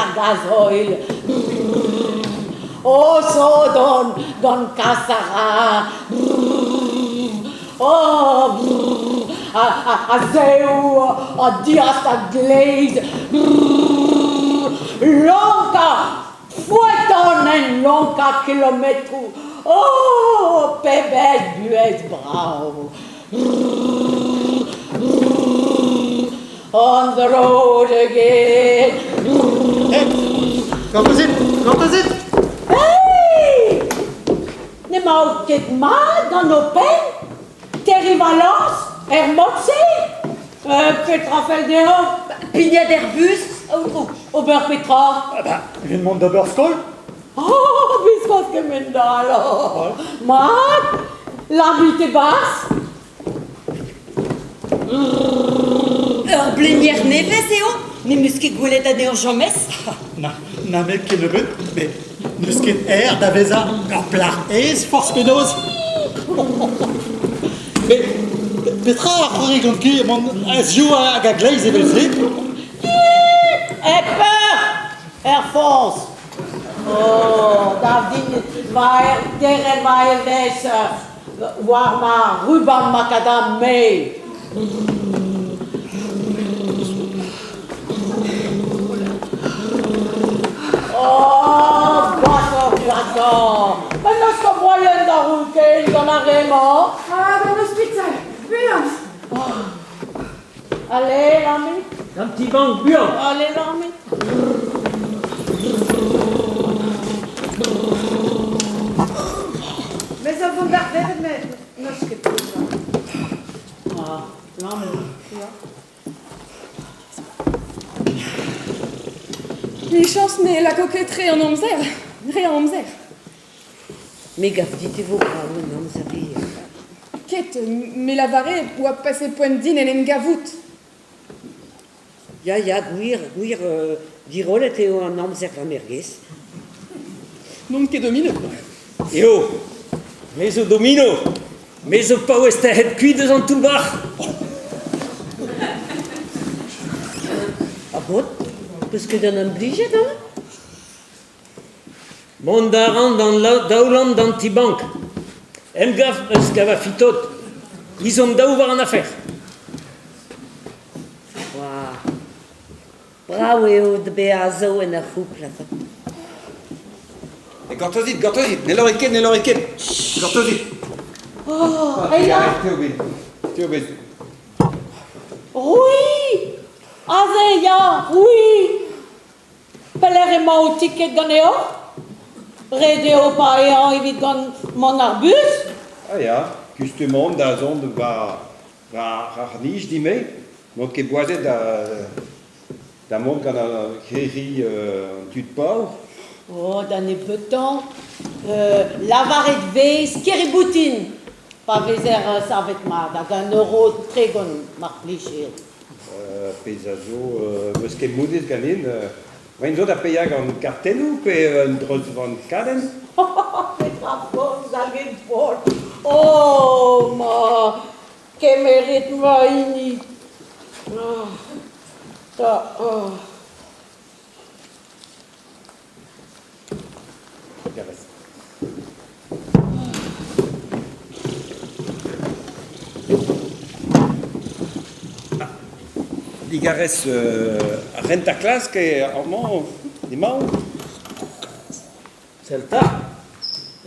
ar gazoil. O sodon gant kas a ra. Oh, a-zehou, a-diast a-gleiz. Lonkañ, foetañ en lonkañ kilometroù. Oh, pebezh buhez brav. On the road again. Gortozit, gortozit! Hey! N'emaout ket mat gant ho penn? Terri-Valence, er mod-se? Petra fell deoc'h? Pignat er bus, aotrou. Ober petra? Ah bah, evit mont d'ober skol. Oh, biskoazh kement-all! Oh. Mat, lamit e-barzh. Ur blenier nevez eo? N'em eus ket gwelet anezhañ james. Na, na met kennebeut, met n'eus ket aer da vezañ ur plac'h aes forzh penaos. Met petra a c'hoari gant ki mont a-ziv hag a-gleiz evel-se? E peur er foñs. Oh, da din va derc'hel va evezh war ma ruban makadam-me. Oh, gwashoc'h gwashoc'h! Met n'eus ket moaien da roiñ ken gant ar re-mañ. Ah, d'an ospital, buan! Allez, l'ami. Un petit banc buan. Allez, l'ami. Mais a vont d'ar vered, mais n'eus ket besoin. Ah, l'ami. Ya. Michañs ne lako ket re an amzer, re a amzer. Me 'gav dit e vo brav an amzer hiziv. Ket, me lavare oa pase poent din en em gavout. Ya, ya, gwir, gwir, dirollet eo an amzer va mergez. N'on ket domino. Eo, me zo domino. Me zo paouez tec'het kuit eus an toull-bac'h. Ah bon Peus ket en em blijet, hein? Mont a ran d'an daoulamm d'an ti-bank. Emgav eus Gavafitot. Izomp daou war an afer. Oa. Brav eo da bezañ zo en ur c'houpl avat. E gortozit, gortozit, ne lârit ket, ne lârit ket. Gortozit. Oh, eya. Teo bet, teo bet. Oui Aze, ya, oui Pelec'h emañ ho tiked ganeoc'h? Ret eo paeañ evit gant mont ar bus? Ah ya, kustum on da zont war war ar nij din-me. N'on ket boazet da da mont gant ar c'hirri an tud paour. Oh, da nebeutañ. lavaret 'vez kirri-boutin pa vezer savet mat hag un euro 30 mar plij eo. Pezh a zo 'meus ket mounez ganin. Moaien zo da paeañ gant kartennoù pe un dreuzvankadenn? Petra forzh hag e paotr! Oh ma! Kemerit ma hini! Oh, da, oh. Digarez rentañ klask amañ emañ. Sell 'ta,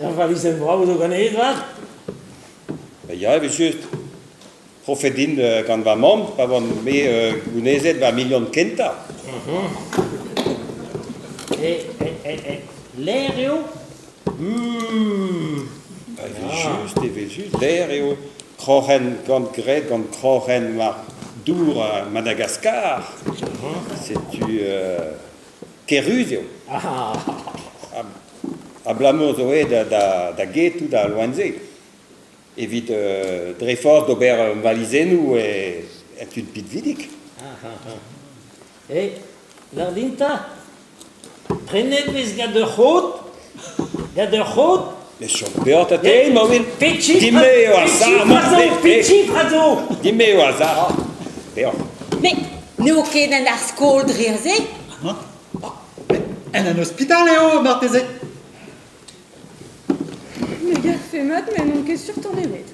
ur valizenn vrav zo ganez 'vat. Ya, evel-just. Profet din gant va mamm pa oan me gounezet va million kentañ. Ler eo Evel-just, evel-just, ler eo kroc'hen gant graet gant kroc'hen war dour Madagaskar. Setu kerruz eo. Abalamour zo aet da get tout al loen-se. Evit dre forzh d'ober malizennoù e tud pinvidik. Eh, lar din 'ta, prenet 'vez gant ur c'hod? Gant ur c'hod? Ne chom peoc'h ta te, Maureen. Pet chifr Din-me eo ar sac'h. Pet chifr a zo? Din-me eo ar sac'h. Peoc'h. Mais n'eo ket en ar skol dre aze? En un ospital eo, marteze. Me garfe mat, met n'on ket sur tamm ebet.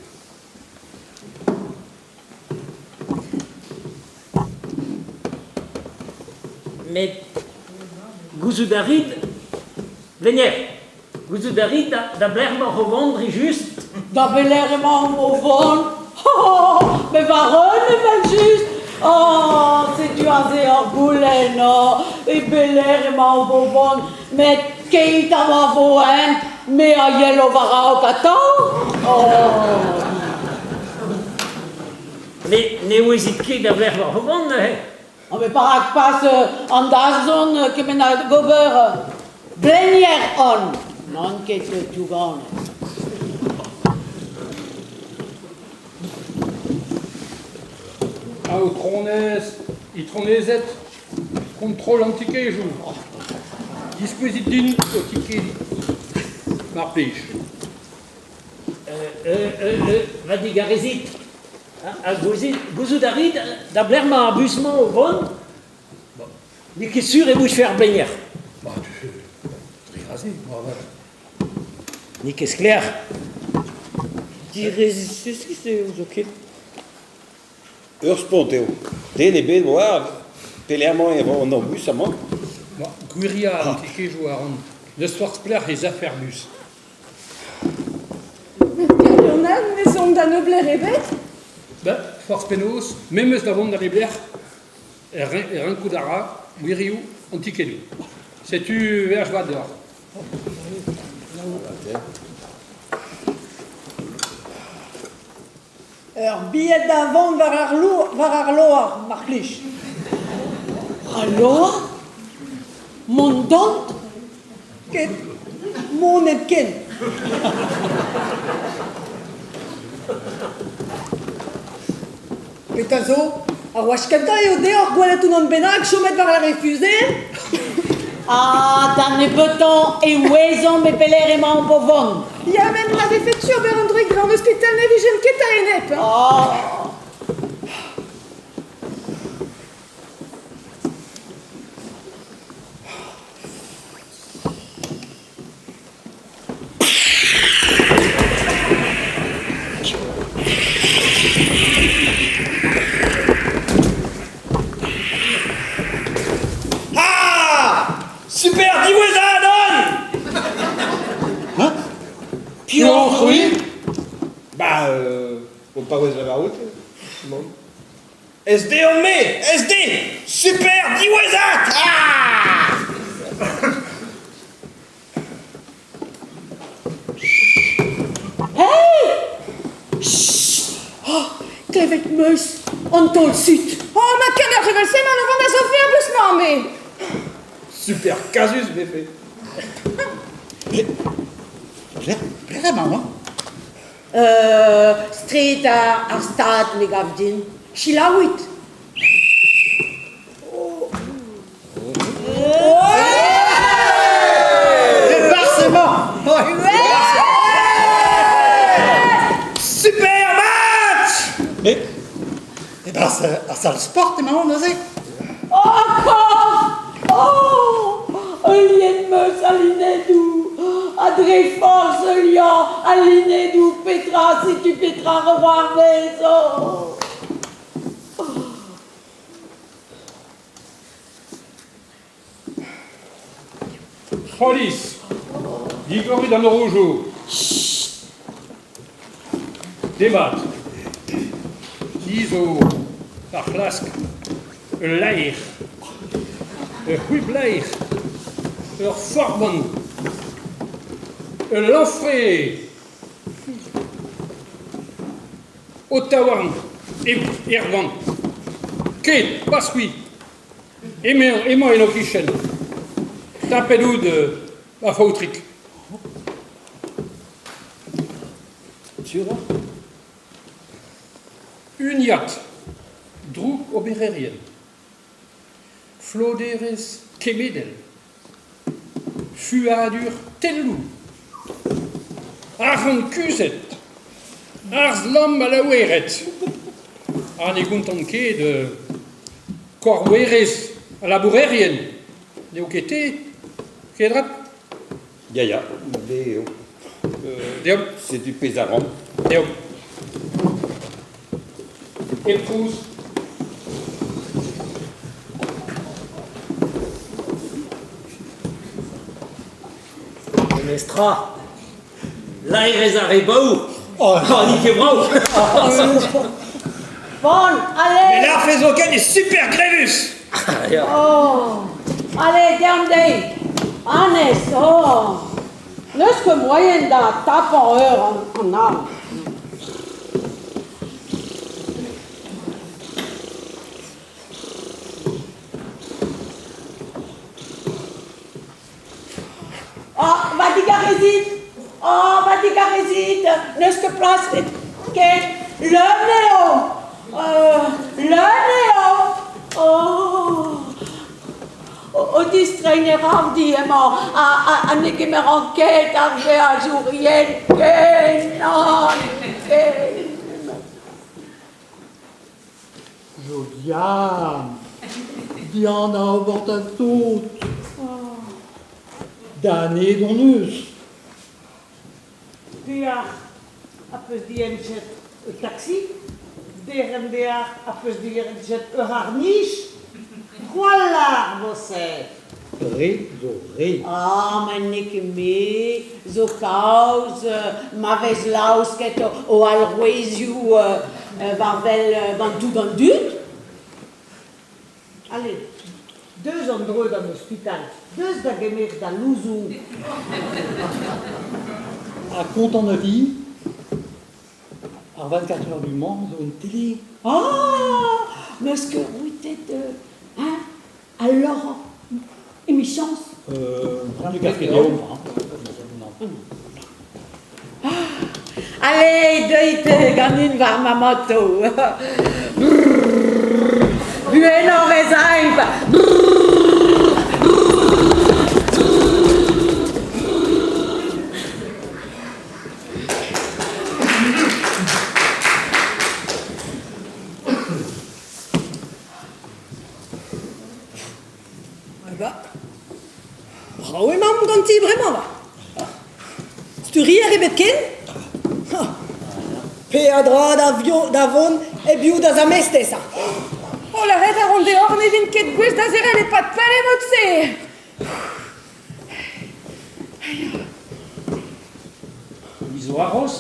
Met gouzout a rit, blenier, gouzout a rit da belec'h emaoc'h o vont dre just? Da belec'h emaomp o vont? Oh, me war un evel-just! Oh, setu aze ur goulenn, oh, e belec'h emaomp o vont? Met keit ha ma vo hent, me a yelo war-raok atav! Oh. Met ne ouezit ket da belec'h emaoc'h o vont neuze? Oh, met perak pas an dazont kement a gober blenier on? N'on ket diouganet. Aotronez, itronezed, kontrol an tikejoù. Diskouezit din ho tikedi, mar plij. Va digarezit, ha gouzout a rit da belec'h emañ ar bus-mañ o vont? N'eo ket sur e vouezfe ar blenier. Ba, dre aze, moarvat. N'eo ket sklaer. Direzisus eo zoken. Ur spont eo. Den ebet 'oar pelec'h emañ e vo an bus amañ. Ma, gwiriañ an tikejoù a ran. N'eus forzh pelec'h ez afe ar bus. Met Kerionel, ne zon da neblec'h ebet? Ben, forzh penaos, memes da vont da neblec'h, e rankout a ra gwirioù an tikedoù. Setu veaj vat deoc'h. Ur bilhed da vont war ar war ar loar, mar plij. Al loar? Mont dont? Ket mont hepken. Petra zo? Ar wech kentañ eo deoc'h gwelet unan bennak chomet war ar refuze? Ah, da nebeutañ e ouezomp e pelec'h emaomp o vont. Ya, met ma vefe tu ober un droig dre an ospital ne vijemp ket a-enep. Hein. Oh. Ah Super diwezhat on Hein Piv oc'h-c'hwi Bah, o paouez lavarout. Bon. SD on-me SD Super diwezhat Ah Hey Chut Oh, klevet 'm eus an taol-sut. Oh, ma kenoc'h evel-se emañ o vont da sofial bus-mañ, me. Super kazus 'vefe. Pelec'h emañ hein? Straed ar Stad, me gav din. Selaouit. E-barzh emañ Super match Mais e-barzh ar sal sport emaon neuze? Oh, korf! Oh! Heuliet 'm eus al lunedoù ha dre forzh heuliañ al lunedoù petra setu petra a c'hoarvez oh! Polis, digorit an orojoù. Demat. Ni zo ar c'hlask ul laer, ur c'hwiblaer, ur forban, ul lanfre. Ho taouarn, Erwan. Ket, pas c'hwi. Emañ en ho kichen. Tapet out ma faotrig. Sur oc'h? Uniad, drouk-obererien. Floderezh kemedel. Fuadur telloù. Arc'hant kuzhet. Harz-lamm alaoueret. Ha ne gontan ket korvoerezh al labourerien. N'eo ket te. Kedrat? Ya, ya, me eo. Deomp. Setu pezh a ran. Deomp. Hep trouz. Memestra, laerezh ar re baour. Oh, n'eo ket brav. Bon, allez. Mais l'ar zoken est super grevus. Oh, allez, deomp dezhi. Anez, oh. N'eus ket moaien da tapañ eur an arm. Oh, va digarezit! Oh, va digarezit! N'eus ket plas ken leun eo! Leun eo! Oh! O distreiñ e ranndi emañ ha ne gemeran ket ar veajourien ken, nann, ken. Josiane, dianav oc'h da sot. Danet hon eus. Deoc'h a peus dihenchet un taksi, DRMDR a peus dihenchet ur c'harr-nij. Gwall mod-se. Re zo re. Ah, ma n'eo ket me zo kaoz ma vez laosket o alc'hwezioù war wel gant tout an dud. Ale, deus an dro d'an ospital, deus da gemer da louzoù. Ha kontant a vi ar 24 heures du Mans zo en télé. Ah, 'meus ket c'hwitet hein, al loc'hañ emichañs. Ne gav ket deomp, hein. Allez, deuit ganin war ma moto. Buanoc'h ez aimp. Ah bah, brav emaomp ganti bremañ va. Sturier ebet ken? Peadra da vont e-biou da zamestez. Oh, lâret a ran deoc'h ne vin ket gouest da zerc'hel e-pad pell e-mod-se. Miz Aros,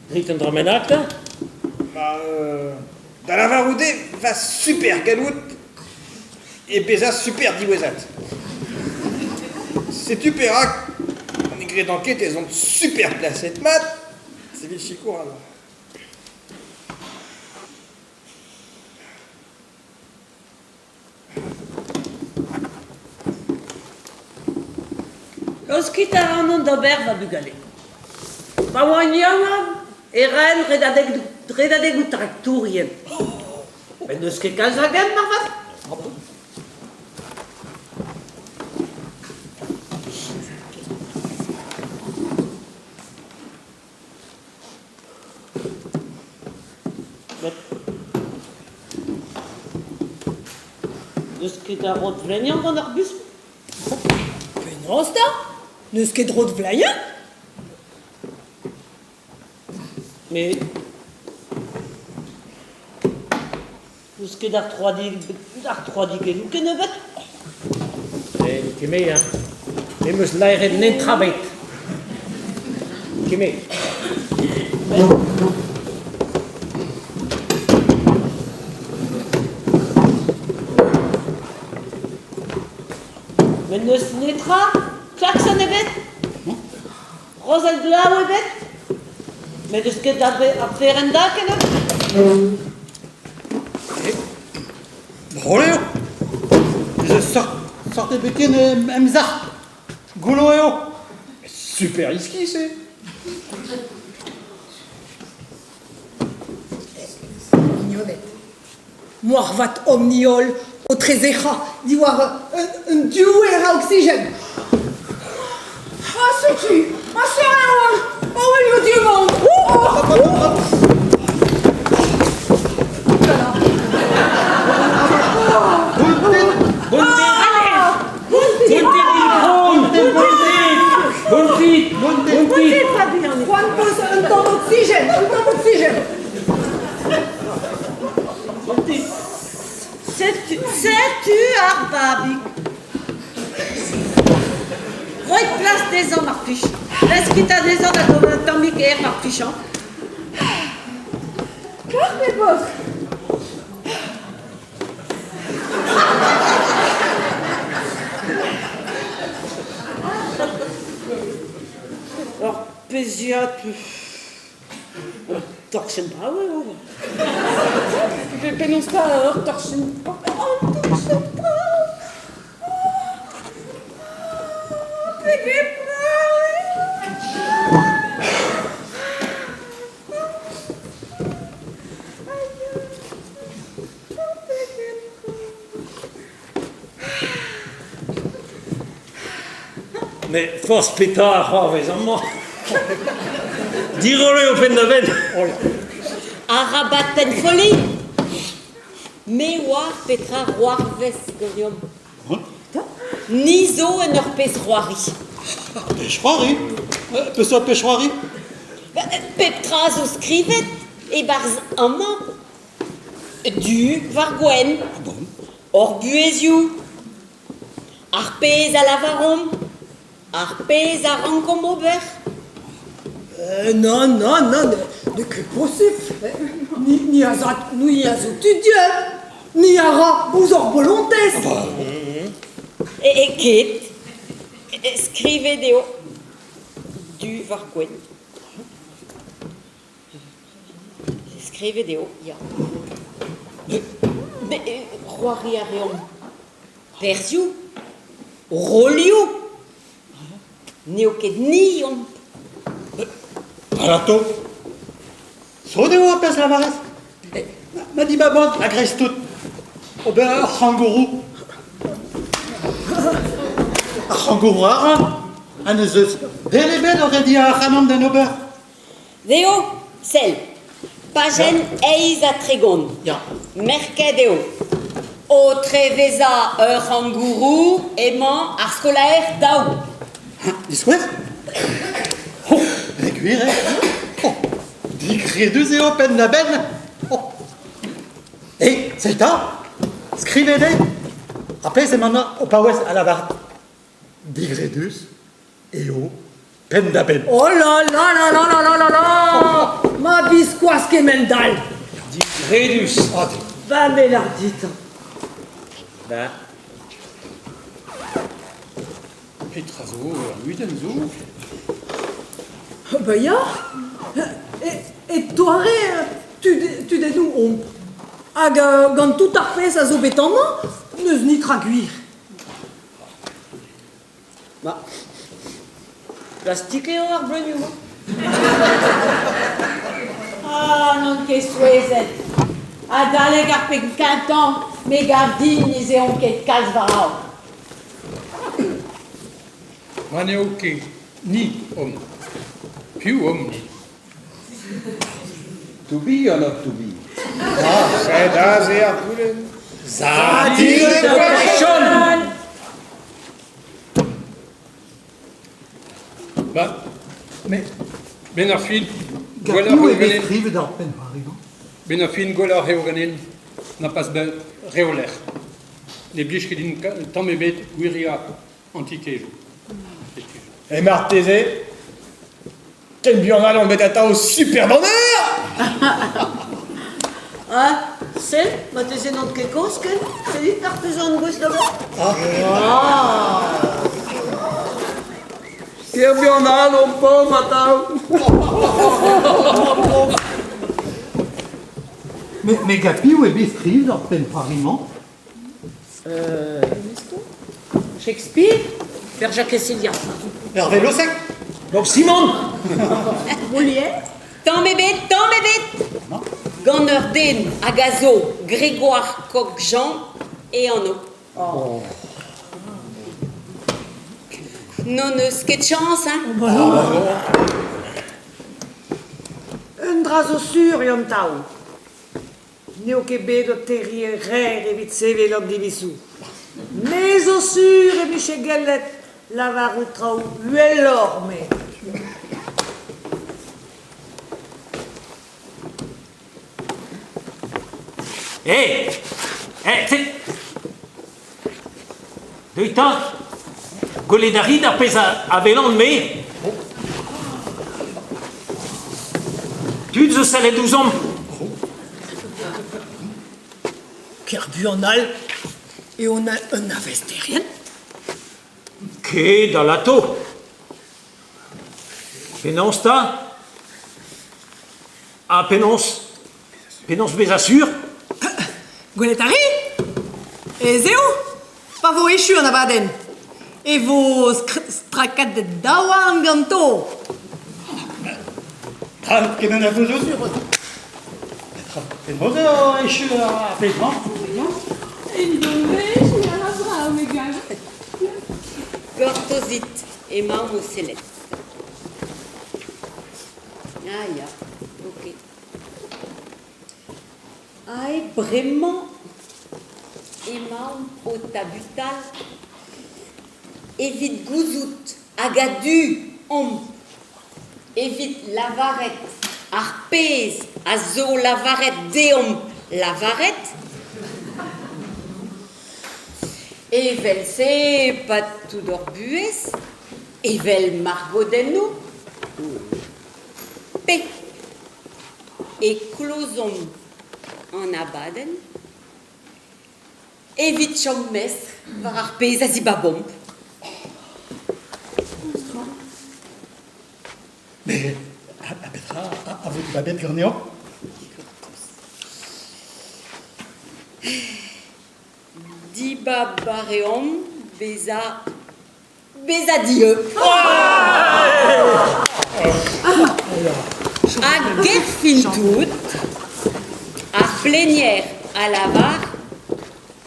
Grit un dra bennak 'ta? Ba, da lavarout eo va super galloud e bezañ super diwezhat. Setu perak ne gredan ket ez on super plaset mat evit sikour amañ. Laoskit ac'hanon d'ober va bugale. Pa oan yaouank e raen redadegoù traktourien. Met n'eus ket kalz a gemm moarvat. Met n'eus ket a rod-vleuniañ gant ar bus? Penaos 'ta? N'eus ket rod-vleuniañ? Mais n'eus ket ar troadigelloù kennebeut? Eh, ket me, hein. Me 'm eus laeret netra ebet. Ket me. Met n'eus netra? Klakson ebet? Rozell glav ebet? Met n'eus ket aferenn da kennebeut? Drol eo. Ez eus seurt, seurt ebet ken em sac'h. Goullo eo. Super iskis eo. Mignoned, moarvat omp-ni holl o trezec'hañ diwar un diouer a oksigen. Ha setu, ma sœur eo o welio du-mañ. Bonte, bonte, Montit, montit. Fabian. C'hoant 'peus un tamm oksigen, un tamm oksigen. Montit. Setu, setu ar babig. Roit plas dezhañ mar plij. Leskit anezhañ da gober un tammig aer mar plij hañ. Kloc'h pe baotr? Ur pezhiad un torchenn brav eo. Penaos 'ta ur torchenn Un torchenn brav Pegen brav eo! Met forzh petra a c'hoarvez amañ. Diroll eo penn-da-benn. Arabat pennfolliñ. Me 'oar petra 'c'hoarvez ganeomp. Ni zo en ur pezh c'hoari. Pezh c'hoari? Peseurt pezh c'hoari? Pep tra zo skrivet e-barzh amañ. Du war gwenn. Hor buhezioù. Ar pezh a lavaromp. Ar pezh a rankomp ober. Non, non, non, n'eo ket posupl. Ni, ni a za, ni a zo tud dieub. Ni a ra ouzh hor bolontez. E, e ket. Skrivet eo du war gwenn. Skrivet eo, ya. C'hoari a reomp perzhioù, rolioù. N'eo ket ni omp. Alato, sot eo ar pezh lavarez. Ma dibabant a-greiz-tout ober ur c'hangourou. Ar c'hangourou a ra, ha n'eus eus den ebet o rediañ ac'hanomp d'en ober. Dezho, sell, pajenn 38. Ya. Merket eo. O trevezañ ur c'hangourou emañ ar skolaer daou. Diskouez Oh, e gwir eo. Oh, digredus eo penn-da-benn. Oh. E, sell 'ta, skrivet eo. Ar pezh emañ o paouez a lavaret. Digredus eo penn-da-benn. Oh là là là là là là là là Ma biskoazh kemend-all Digredus. Ah, Va me lar dit. Ben, Petra zo, ur gudenn zo? Ben ya E, e toare tud, tudennoù omp. Hag gant tout ar pezh a zo bet amañ, n'eus netra gwir. Ma, plastik eo ar bleunioù-mañ. Ah, n'on ket souezhet. Adalek ar penn kentañ, me 'gav din ez eont ket kalz war-raok. Ma n'eo ket ni omp. Piv omp-ni? To be or not to be? Sed aze ar goulenn. Satisfaction Ba, mais 'benn ar fin, gwelloc'h Piv eo eo bet ganin. skrivet ar penn-c'hoari-mañ? 'Benn ar fin, gwelloc'h eo ganin na pas bet reolec'h. Ne blij ket din tamm ebet gwiriañ an tikejoù. Et marteze, ken buan all on bet atav super bonheur Ah, sell, marteze n'on ket kozh ken, c'est ar pezh on gouest d'ober. Ker buan all on paotr atav Mais gant piv eo bet skrivet ar penn-c'hoari-mañ? Shakespeare, Père-Jacques Célia. Hervé Losec Bob Simon Molière Tamm ebet, tamm ebet Gant ur den hag a zo Grégoire Coq-Jean e anv. N'hon eus ket chañs, hein? Un dra zo sur, Yann-Tao. N'eo ket bet o terriñ e reer evit sevel an divizoù. Me zo sur e vije gellet lavarout traoù uheloc'h, me. Eh Eh se Deuit 'ta Gwelet a rit ar pezh a welan-me Tud zo sellet ouzhomp. Ker buan all eo un arvesterien. Ket alato. Penaos 'ta Ha penaos Penaos bezañ sur Gwelet a ri Ez eo Pa vo echu an abadenn e vo strakadet daouarn ganto. Tra kement a vo zo sur. Penaos eo echu ar pezh-mañ En devezh a ra brav e gav. Gortozit, emaomp o sellet. Ah ya, ok. Aet bremañ emaomp o tabutal evit gouzout hag a-du omp evit lavaret ar pezh a zo lavaret deomp lavaret. Evel-se e-pad tout hor buhez, evel margodennoù, pe e klozomp an abadenn evit chom mestr war ar pezh a zibabomp. Met ha petra a vo dibabet ganeoc'h? Dibab a reomp bezañ Bezañ dieub. Hag erfin tout, ar blenier a lavar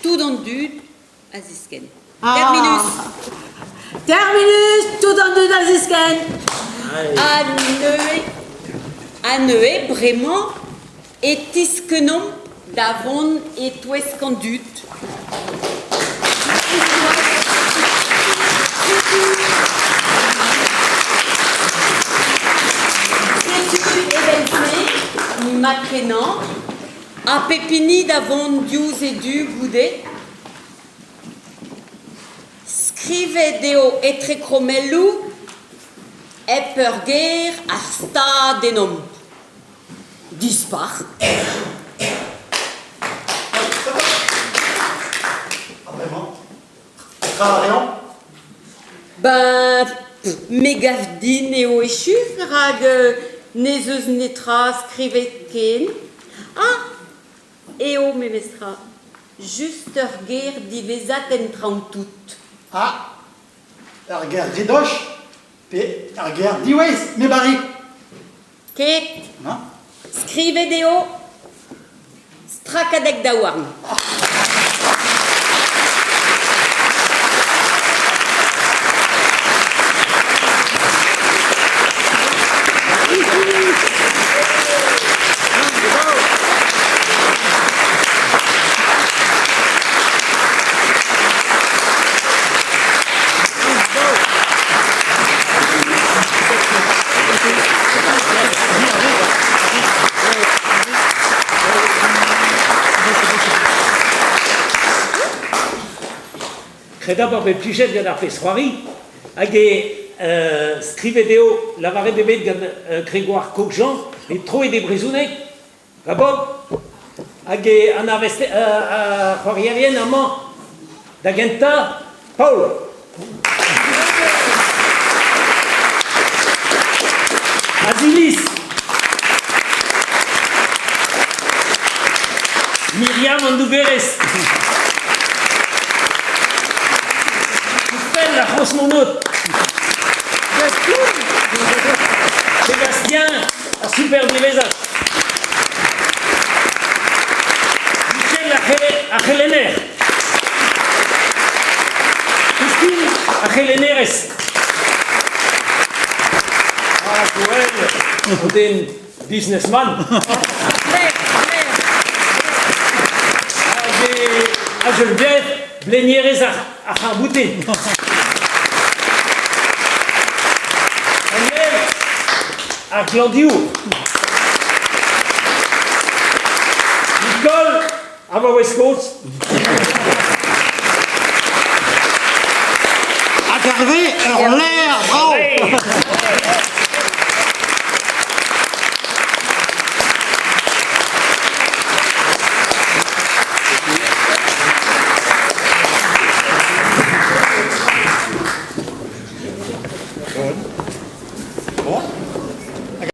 tout an dud a ziskenn. Terminus. Terminus, tout an dud a ziskenn. Ha neuze, ha neuze bremañ e tiskennomp da vont e-touesk an dud. Setu evel-se mat-kenañ ha pep hini da vont diouzh e du goude. Skrivet eo etrekrommelloù hep ur ger a stad ennomp. Dispar. Ha bremañ, petra a reomp? Ben, me gav din eo echu rak n'ez eus netra skrivet ken. Ah, eo memestra, just ur ger diwezhat en traoñ tout. Ah, ur ger didoch pe ur ger diwezh, me bari. Ket. Skrivet eo strakadeg daouarn. Kredabl bet plijet gant ar pezh-c'hoari hag e skrivet eo lavaret eo bet gant Grégoire Coqjean e troet e brezhoneg Gabon hag e anavez ar c'hoarierien amañ da gentañ Paol. Aziliz. Myriam an dougerez. Ouzhpenn ar c'hosmonaut. Sébastien ar super diwezhat. Michel ar c'helenner. Christine ar c'helennerez. Ah, Joël, o den businessman. Hag Geneviève, blenierez ar c'harr-boutin. Ar glañvdiour. Nicole. Ha ma oa kozh. Hag Hervé, ur laer brav.